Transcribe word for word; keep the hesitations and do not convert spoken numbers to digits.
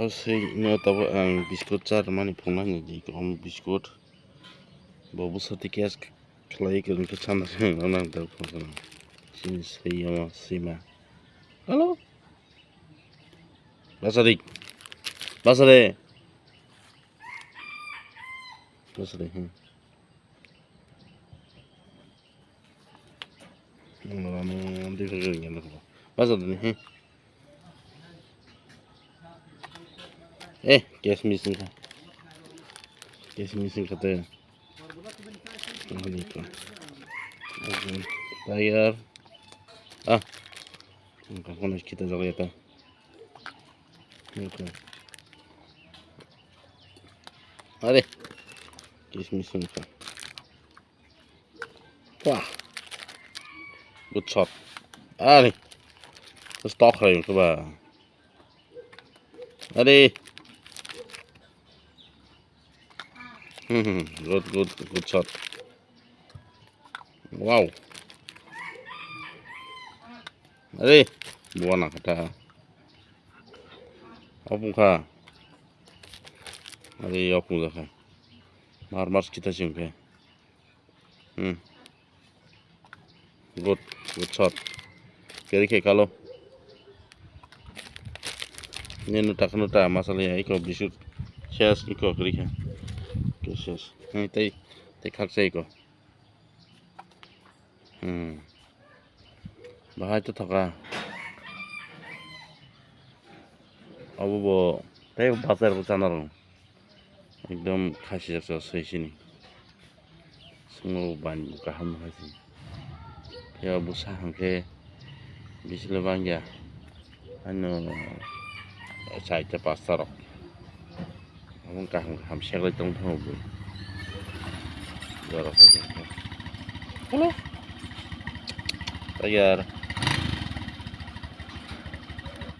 O swi no tabuk ang biscuit cha rwmani phunuknani di kwbangma biscuit. Bo bwswk tei cash khlaiwi kwrwngkhe sana se hwnwi nang tabuk phunuknani. Chini swi omo swima. Hello? Basa di. Basa de. Basa de, hmm. Basa de, hmm. Eh, cash missing kha. Cash missing kha te. Tiger. Ah. Wngkha kono kita jaga ya ta. Wngkha. Are. Cash missing kha. Wah. Good shot. Are. Stock hai ko ba. Are. Hmm, good, good, good shot. Wow. Are, buana kata. Opung kha. Are, opung jakha. Mar mar kita sing khe. Hmm. Good, good shot. Kiri khe kalo. Ni nuta khe nuta masali ya iko bisut. Ses iko kiri khe. Iko ses. Hmm, tei, tei khak se iko. Hmm. Bahai to thoka. Abo bo tei bazar bo chana rong. Ekdom khasi jak soi sini. Sungo ban kaham hai sini. Tei abo sa hangke bisile bangya. Ano chaita pasta rok. Abo kaham kaham seglai tong thango bo. Jora khai. Hello. Tiger.